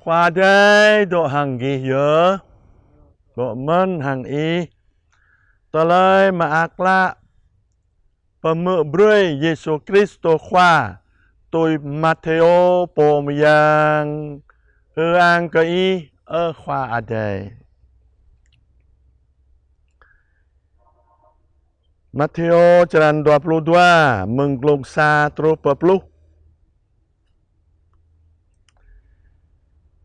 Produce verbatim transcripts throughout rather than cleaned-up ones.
Pô Adai dŏ hăng gih yơh. Dŏ mơ̆n hăng ih. Tơlơi mơak klă pơhmư̆ brơi Yêsu Kristô Khua tui Mathêô pô mơyang. Ư-ang kơ ih, ơ Khua Adai. Mathêô črăn dua pluh dua, mơ̆ng glông sa truh pơ pluh.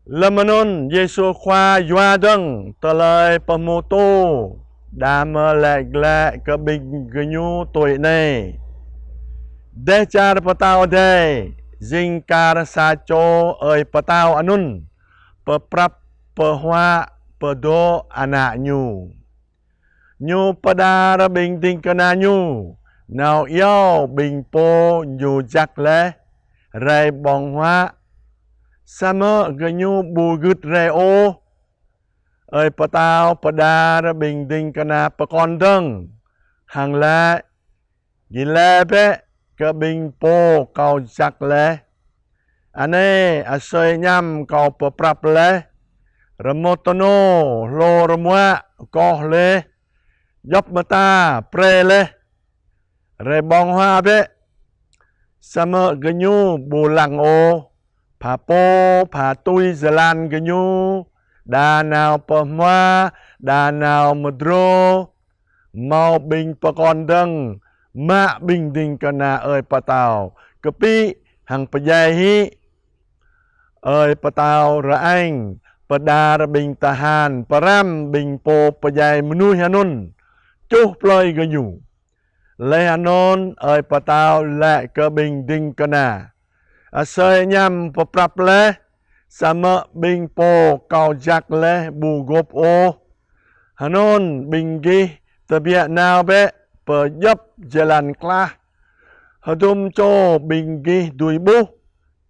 Lơm anŭn Yêsu Khua yua dơ̆ng tơlơi pơhmutu, đah mơ̆ laĭ glaĭ kơ ƀing gơñu tui anai: Dêh čar Pơtao Adai jing kar sa čô ơi pơtao anŭn pơprăp pơhuă pơdŏ ană ñu. Ñu pơđar ƀing ding kơna ñu nao iâu ƀing pô ñu jak laih rai ƀơ̆ng huă, samơ̆ gơñu ƀu gưt rai ôh. Ơi pơtao pơđar ƀing ding kơna pơkŏn dơ̆ng hăng laĭ: Gih laĭ bĕ kơ ƀing pô kâo jak laih: Anai asơi añăm kâo pơprăp laih, rơmô tơnô hlô rơmuă koh laih, djŏp mơta pre laih. Rai ƀơ̆ng huă bĕ. Samơ̆ gơñu ƀu lăng ôh. Pha pô pha tui jơlan gơñu, đa nao pơhmua, đa nao mơdrô. Hmâo ƀing pơkŏn dơ̆ng mă ƀing ding kơna ơi pơtao kơpĭ hăng pơdjai hĭ. Ơi pơtao rơañ pơđar ƀing tơhan pơrăm ƀing pô pơdjai mơnuih anŭn čuh plơi gơñu. Laih anŭn ơi pơtao laĭ kơ ƀing ding kơna: Asơi añăm pơprăp laih, samơ̆ ƀing pô kâo jak laih ƀu gôp ôh. Hơnŭn ƀing gih tơbiă nao bĕ pơ djŏp jơlan klah, hơdôm čô ƀing gih dưi ƀuh,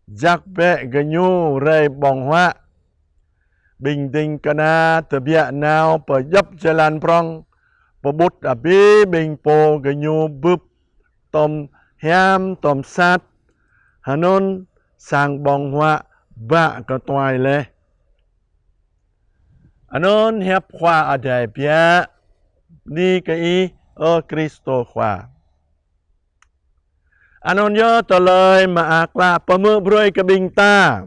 jak bĕ gơñu rai ƀơ̆ng huă. Ƀing ding kơna tơbiă nao pơ djŏp jơlan prŏng, pơƀut abih ƀing pô gơñu bưp tŏm hiam tŏm sat. Hơnŭn sang ƀơ̆ng huă bă kơtuai laih. Anŭn hiăp Khua Adai biă. Bơni kơ ih, ơ Kristô Khua. Anŭn yơh tơlơi mơak klă pơhmư̆ brơi kơ ƀing ta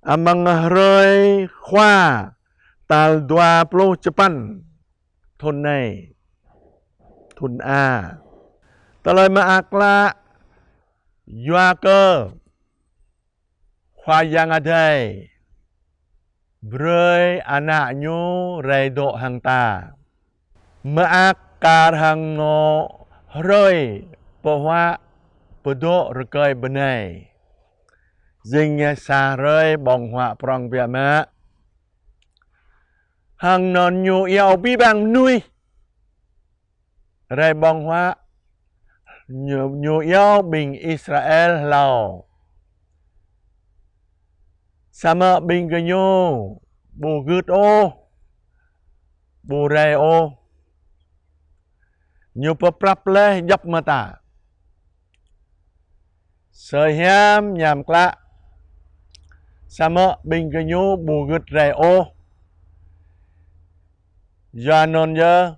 amăng hrơi Khua tal dua pluh čơpăn thŭn anai, thŭn A. Tơlơi mơak klă yua kơ Khua Yang Adai brơi Ană Ñu rai dŏ hăng ta. Mơak kar hăng ngŏ hrơi pơhuă pơdŏ rơkơi bơnai, jing sa hrơi ƀơ̆ng huă prŏng biă mă. Hăng anŭn Ñu iâu abih bang mơnuih rai ƀơ̆ng huă. Ñu, Ñu iâu ƀing Israel hlâo. Samơ̆ ƀing gơñu ƀu gưt ôh, ƀu rai ôh. Ñu pơprăp laih djŏp mơta, asơi hiam añăm klă, samơ̆ ƀing gơñu ƀu gưt rai ôh. Yua anŭn yơh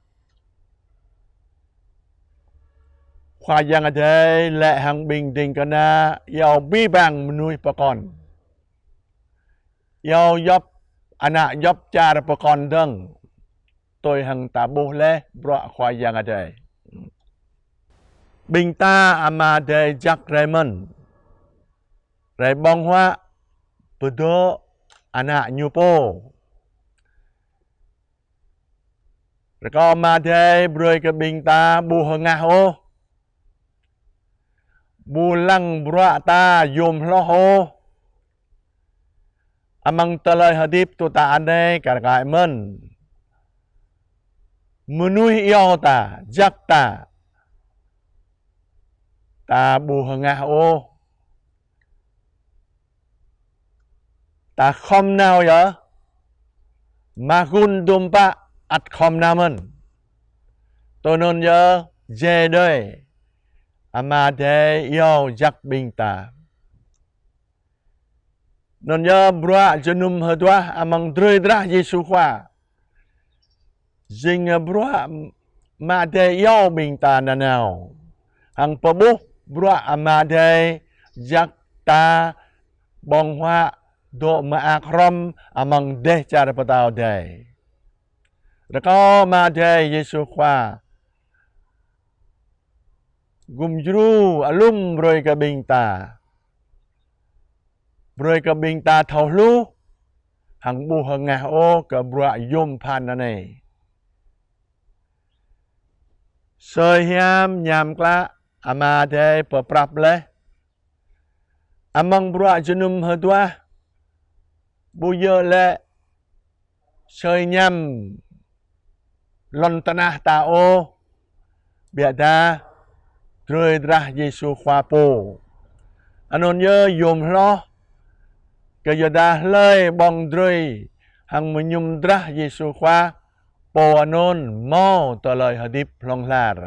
Khua Yang Adai laĭ hăng ƀing ding kơna iâu abih bang mơnuih pơkŏn, iâu djŏp ană djŏp čar pơkŏn dơ̆ng, tui hăng ta ƀuh laih bruă Khua Yang Adai. Ƀing ta Ama Adai jak rai mơ̆n, rai ƀơ̆ng huă pơdŏ Ană Ñu pô. Rơkâo Ama Adai brơi kơ ƀing ta ƀu hơngah ôh, ƀu lăng bruă ta yôm hloh ôh. Amăng tơlơi hơdip tui ta anai kar kaĭ mơ̆n, mơnuih iâu ta, jak ta, ta ƀu hơngah ôh. Ta khŏm nao yơh, mă gun dum pă ăt khŏm nao mơ̆n. Tui anŭn yơh jai đơi Ama Adai iâu jak ƀing ta. Anŭn yơh bruă jơnum hơduah amăng drơi drah Yêsu Khua jing bruă Ama Adai iâu ƀing ta nanao. Hăng pơƀuh bruă Ama Adai jak ta ƀơ̆ng huă dŏ mơak hrŏm amăng dêh čar pơtao Adai. Rơkâo Ama Adai Yêsu Khua gum djru alum brơi kơ ƀing ta, brơi kơ ƀing ta thâo hluh hăng ƀu hơngah ôh kơ bruă yôm phăn anai. Sơi hiam ñam klă Ama Adai pơprăp laih amăng bruă jơnum hơduah, ƀu djơ̆ lĕ sơi ñam lŏn tơnah ta ôh, biă dah drơi drah Yêsu Khua pô. Anŭn yơh yôm hloh kơ yua dah hlơi ƀơ̆ng drơi hăng mơñum drah Yêsu Khua, pô anŭn hmâo tơlơi hơdip hlŏng lar.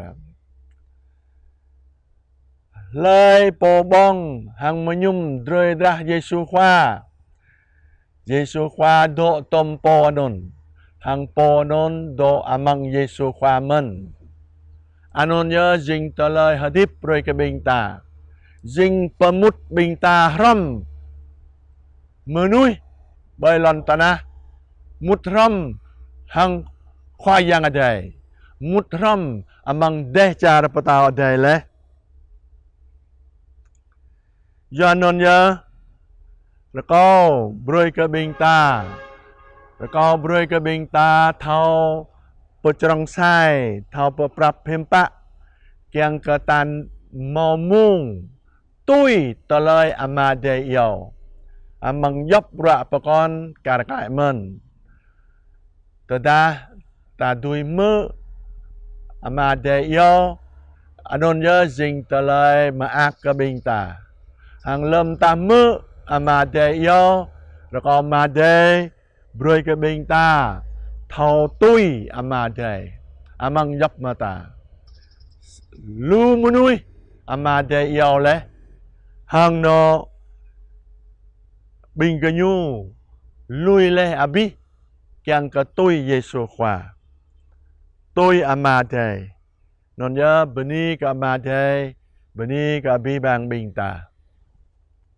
Hlơi pô ƀơ̆ng hăng mơñum drơi drah Yêsu Khua, Yêsu Khua dŏ tŏm pô anŭn, hăng pô anŭn dŏ amăng Yêsu Khua mơ̆n. Anŭn yơh jing tơlơi hơdip brơi kơ ƀing ta, jing pơmŭt ƀing ta hrŏm mơnuih ƀơi lŏn tơnah, mŭt hrŏm hăng Khua Yang Adai, mŭt hrŏm amăng dêh čar pơtao Adai laih. Yua anŭn yơh, rơkâo brơi kơ ƀing ta, rơkâo brơi kơ ƀing ta thâo pơčrŏng sai, thâo pơprăp hiư̆m pă, kiăng kơ ta hmâo mông tui tơlơi Ama Adai iâu amăng djŏp bruă pơkŏn kar kaĭ mơ̆n. Tơdah ta dưi hmư̆ Ama Adai iâu, anŭn yơh jing tơlơi mơak kơ ƀing ta. Hăng lơ̆m ta hmư̆ Ama Adai iâu, rơkâo Ama Adai brơi kơ ƀing ta thâo tui Ama Adai amăng djŏp mơta. Lu mơnuih Ama Adai iâu laih, hăng anŭn ƀing gơñu lui laih abih kiăng kơ tui Yêsu Khua, tui Ama Adai. Anŭn yơh bơni kơ Ama Adai, bơni kơ abih bang ƀing ta.